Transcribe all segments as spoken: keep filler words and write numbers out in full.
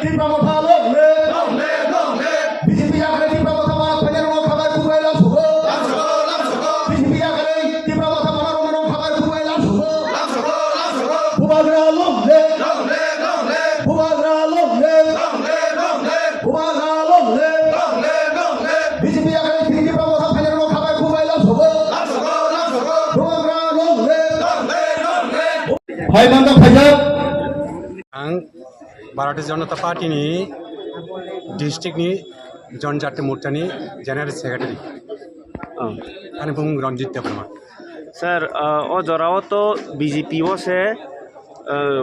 Tipra Motha long live! Long live! Long live! B J P yakarwi Tipra Motha mana phainai rokno khabai khukbai lam sugo. Lam sugo! Lam sugo! B J P yakarwi Tipra Motha mana rokno khabai khukbai lam sugo. Lam sugo! Lam sugo! Bubagra long live! Long live! Long live! Bubagra long live! Long live! Long live! Bubagra long live! Long live! Long live! B J P yakarwi Tipra Motha phainai rokno khabai khukbai lam sugo. Lam sugo! Lam sugo! Bubagra long live! Long live! Long live! Phai manjak phaijak. Ang Bharatiya Janata Party ni district ni Janjati Morcha ni General Secretary. Oh. Ani bumung Ranjit Debbarma. Sir, uh, o jorao to B J P o se, uh,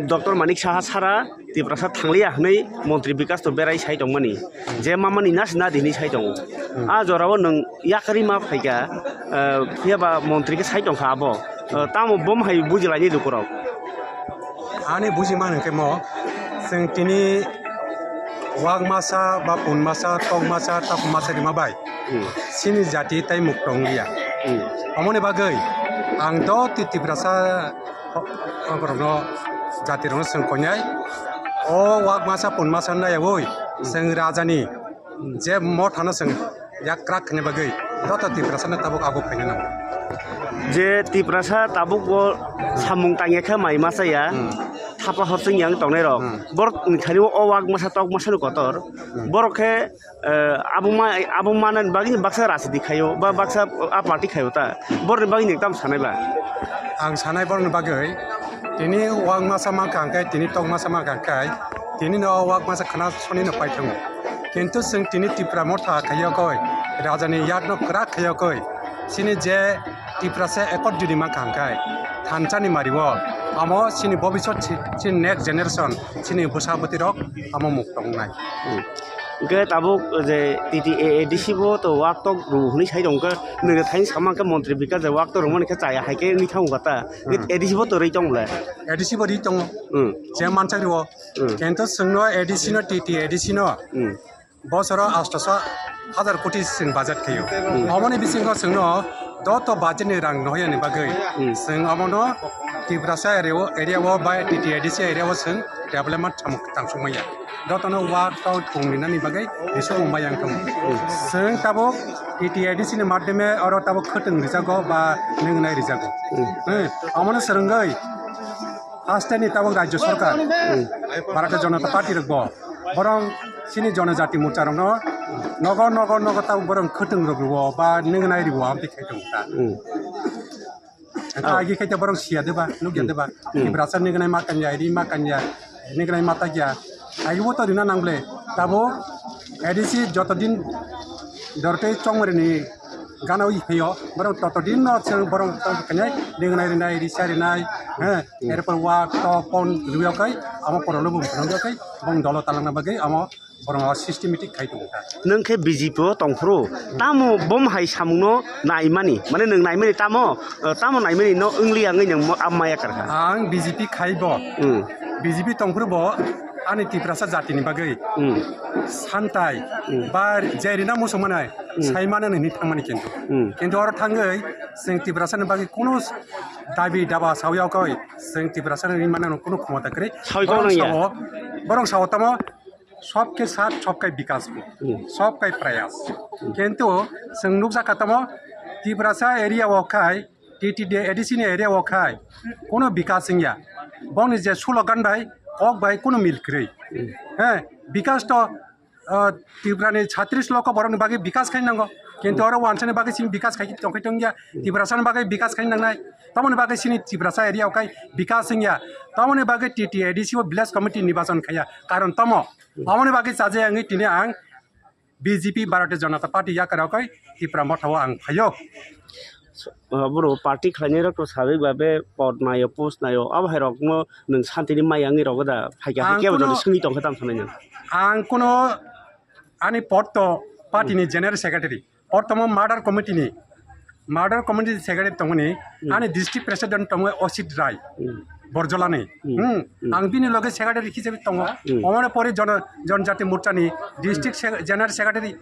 Doctor Manik Saha sara Tiprasa thangliya hwnwi Montri Bikas to berai sai tongmani. Je mamani nas na dini sai tongo. Hmm. A jorao nwng yakarwi ma phaikha, uh, phiya ba Montri khe sai tongkha abo. Uh, tamo bom hai bujilaini lukurok. Ani bujima hwnkhe mo, chwng tini wak masa ba pun masa, tok masa, tok masa rima bai. Hmm. Chini jati tai muk tong liya. Hmm. Omoni bagwi ang do ti-, Tiprasa o-, oborokno jatirokno chwng koinai. O wak masa pun masa nayawi chwng rajani je mothano chwng yak krak khaina bagwi joto Tiprasano tabuk abo phaina nango. Je Tiprasa tabuk bo samung tangya khe mai masa ya, hmm, thapa hor chwng yang tongnai rok. Hmm. Borok ni thani o wak masa tok masa ni kotor. Hmm. Borok khe, eh, abo ma-, abo manani bagwi baksa rajniti khaio ba baksa a party khaio ta. Borok ni bagwi ni tam sanai ba. Ang sanai borok ni bagwi tini wak masa mankha hwnkhe, tini tok masa mankha hwnkhe, tini no wak masa khana soni no paithango. Kintu chwng tini Tipra Motha khaiyokoi, rajani yakno kwrak khaiyokoi, chini je Tiprasa ekot juni mankha hwnkhe, thansa ni mario, amo chini bobisot chi-, chini next generation, chini bwsa bwtwi rok amo muk tongnai. Hmm. Hwnkhe tabuk je T T A A D C bo to wak tok rw hwnwi sai tong khe, nwng thaini sama khe Montri Bikas je wak tok rwmani khe chaya hai khe wngwi thango kha ta. Hmm. A D C bo to rwi tong le. A D C bo rwi tongo. Hmm. Je mansak rwo. Hmm. Kintu chwngno A D C no, T T A D C no, hmm, bosoro astoso hazar koti chwng budget khaio. Hmm. Omoni bisingo chwngno doto budget ni rang nohya ni bagwi, hmm, chwng omono Tiprasa area o, area o bai T T A D C area o chwng development tang-, tangsuk maya. Dotono wak tok tong rinani bagwi bising maya wng tongo. Hmm. Chwng tabuk T T A D C ni madhyome oro tabuk khwtwng rijago ba nwngnai rijago. Hmm. Hmm. Omono swrwngwi haste ni tabuk Rajya Sarkar, hmm, Bharatiya Janata Party rok bo borong chini Janajati Morcha rokno nogo nogo nogo tabuk borong khwtwng rok rwo ba nwngnai rwo amtwi khai tongo ta. Hmm. Agi khai ta borong siya deba, nukya deba. Hmm. Tiprasa nwngnai ma kanya, ri ma kanya, nwngnai ma takya. Agi bo to rina nang ble. Tabuk A D C joto din dorte chongmari ni gana ui phaio, borok toto din no chwng borok tong kanya, nwngnai rinai, risa rinai, he, hmm, erpor wak tok pon rwya kai, amo porolo bum phunukya kai, bong dolo talangna bagwi amo borok systematic khai tongo ta. Nwng khe B J P o tongphuru, tamo bom hai samungno naimani, mane nwng naimani tamo, eh, tamo naimani no wngli wngwi nwng mo-, a maya karkha. Ang B J P khai bo, hmm, B J P tongphuru bo ani Tiprasa jatini bagwi, hmm, santai, hmm, ba je rina muchung manai, hmm, sai mano hwnwi thangmani kintu. Hmm. Kintu oro thangwi chwng Tiprasani bagwi kunu dabi daba sawi ya koi, chwng Tiprasani rimani kunu khomota kwrwi. Sawi kok nang ya? Borok sao, borok sao tamo, "Sabke saath sabka vikas," bo. Hmm. Sabka prayas. Hmm. Kintu chwng nukjakha tamo, Tiprasa area o khai, T T D A D C ni area o khai, kunu vikas wngya. Bongni je slogan bai, kok bai kunu mil kwrwi. Hmm. He, vikas to, ah, Tripura ni chhatris lokho borok ni bagwi vikas khai nango. Kintu oro wansani bagwi chini vikas khai tongkhai tongya. Tiprasa ni bagwi vikas khai nangnai. Tamoni bagwi chini Tiprasa area o khai vikas wngya. Tamoni bagwi T T A D C o village committee nibachon khaiya. Karon tamo. Tamoni bagwi chaja wngwi tini ang B J P Bharatiya Janata Party yakarwi khai Tipra Motha o ang phaio. Boro party khlainai rok to sabai ba be pod naio, post naio, abo hai rok no nwng santini mai wngwi rogo da? Phaikha ang khe kebo kuno, jodi swngwi tongkha tamo sanai nang. Ang kuno ani pod to party ni general secretary, pod tomo murder committee ni, murder committee secretary tongmani, hmm, ani district president tongo Osit Rai. Hmm. Borjolani. Hmm. Hmm. Hmm. Ang bini loge secretary hisabe tongo. Hmm. Omone pore jon-, Janjati Morcha ni district se-, general secretary.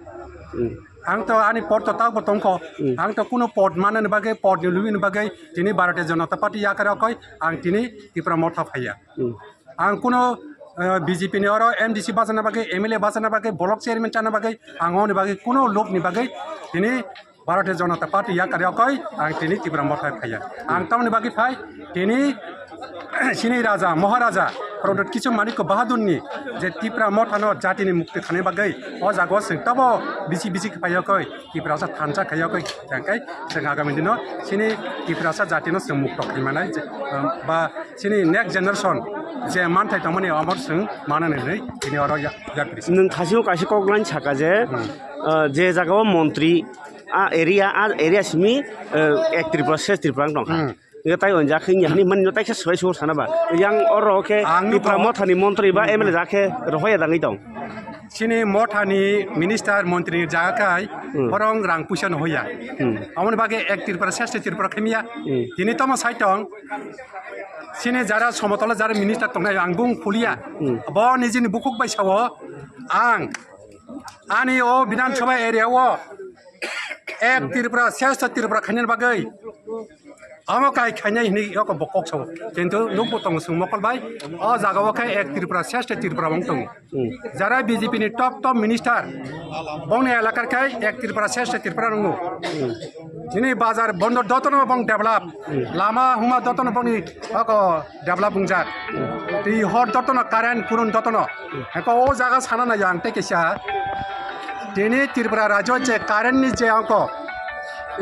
Hmm. Ang to ani pod to tabo tongkho. Hmm. Ang to kuno pod manani bagwi, pod ni lubini bagwi tini Bharatiya Janata Party yakarwi koi ang tini Tipra Motha phaiya. Hmm. Ang kuno B J P ni oro M D C bachana bagwi, M L A bachana bagwi, block chairman chana bagwi, ang oni bagwi kuno lobni bagwi tini Bharatiya Janata Party yakar yakoi ang tini Tipra Motha phaiya. Ang tamoni bagwi phai tini sini raja, Maharaja Pradyut Kishore Manikya Bahadurni je Tipra Mothano jatini mukti khanai bagwi o jaga o chwng tabo bisi bisi phai yakoi Tiprasa thansa khai yakoi, hwnkhe chwng agami dino sini Tiprasa jatino chwng mukto khai manai je, um, ba chini next generation je manthai tongmani amor chwng manani hinwi tini oro ya-, yapri. Nwng thasio kaisa kok line saka je, Hmm. uh, je jaga o montri, a area, a area simi, uh, ek Tripura, ses Tripura wng tongkha. Hmm. Nge tai on jakhe ni hani man no tai khe swai sur sana ba. Yang oro khe Ang Tipra nukho. Mothani montri ba M L A jakhe rohoya dangwi tong. Chini mothani minister montri ni jaga kai Hmm. borong rang puisa no hoya. Hmm. Amoni bagwi ek Tripura, ses Tripura khaimya. Hmm. Tini tomo sai tong. Chini jara somotola jara minister tongnai ang bung phulia. Hmm. Bo nijini bukhuk bai sao ang ani o Bidhan Sabha area o ek Tripura, shrestha Tripura khainani bagwi amo kai khainai hinwi yoko bo kok sao. Kintu nukbo tongo chwng mokol bai, o jaga o khe ek Tripura, shrestha Tripura wng tongo. Hmm. Jara B J P ni top top minister, bongni elakar khai ek Tripura, shrestha Tripura nungo. Hmm. Nini bazar bondor dotono bong develop, Hmm. lama huma dotono bongni oko develop wngjak. Hmm. Twi hor dotono current kurun dotono. Hmm. Eko o jaga sana na yang tei kisa. Tini Tripura rajyo je current ni je angko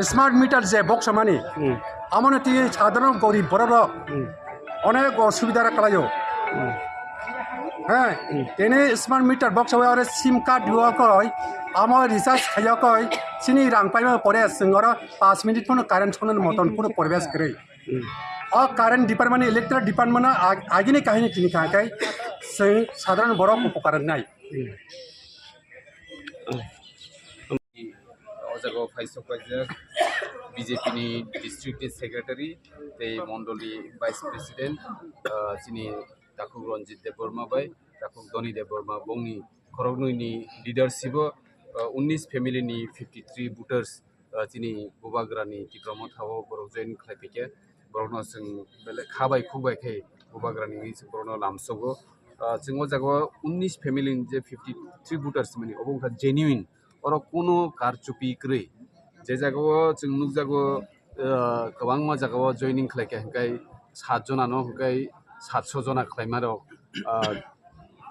smart meter je box mani. Hmm. Amoni twi sadharon gorib borok rok. Hmm. Onek osubidha kalaio. Hmm. He, Hmm. tini smart meter box o ore sim card yo koi, amo recharge khayo koi, sini rang paima pore singoro pas minute phone current phone moton phone pore bes kre. Hmm. O current department, electric department ag-, agini kahini kini kha kai, sing sadharon borok upokar nai. Hmm. O jaga o phaisok paijak B J P ni district ni secretary tei mondol ni vice president, ah, chini takhuk Ranjit Debbarma bai takhuk Doni Debbarma bongni khoroknwi ni leadership o, ah, unnish family ni fifty three voters, ah, chini Bubagra ni Tipra Motha o borok join khlai phaikhe borokno chwng belai kha bai khuk bai khe Bubagra ni wngwi borokno lamsogo. Ah, chwng o jaga o unnish family ni je fifty three voters mani obo wngkha genuine. Oro kunu karchupi kwrwi. Je jagao chwng nukjago, ah, kwbangma jagao joining khlaikha, hwnkhe sat jonano hwnkhe satso jona khlaima rok, ah,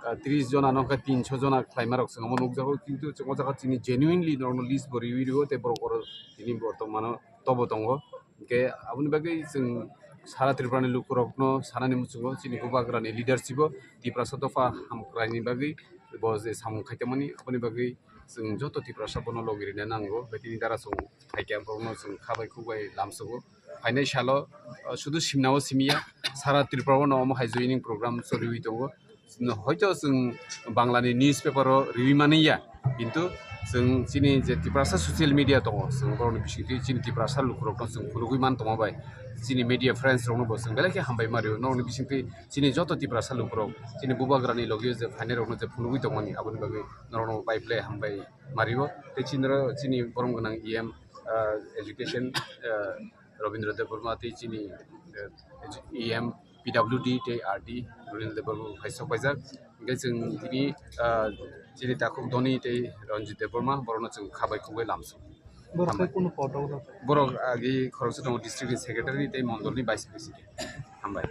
ah, tris jonano hwnkhe tinso jona khlaima rok chwng omo nukjago, kintu chwng o jaga chini genuinely norokno list bo riwi rwo tei borok oro tini bortomano tobo tongo. Hwnkhe aboni bagwi chwng sara Tripurani lukurokno sanani muchungo chini Bubagrani leadership o Tiprasa dopha hamkraini bagwi bo je samung khaitongmani aboni bagwi chwng joto Tiprasa bono logi rina nango, betini dara chwng phaikha borokno chwng kha bai khuk bai lamsogo. Phainai salo, uh, sudu simnao simiya, sara Tripura o no omo hai joining program choliwi tongo. Hoito chwng Bangla ni newspaper o riwi mani ya, kintu chwng chini je Tiprasa social media tongo, chwng borokni bisingtwi chini Tiprasa lukurokno chwng phunugwi man tongma bai chini media friends rokno bo chwng belai khe hambai ma rio. Norokni bisingtwi chini joto Tiprasa lukurok chini Bubagrani logi o je phainai rokno je phunugwi tongmani aboni bagwi norokno bai belai hambai ma rio. Tei chini oro chini borom gwnang E M, ah, education, ah, Rabindra Debbarma tei chini, eh, E M P W D tei R D Rabindra Debbarma hai sok paijak. Hingke chwng tini, ah, chini takhuk Doni tei Ranjit Debbarma borokno chwng kha bai khuk bai lamsok. Borok Hambai. Kunu photo rok? Borok agi khoroksa tongo district ni secretary tei mondol ni vice president. Hambai.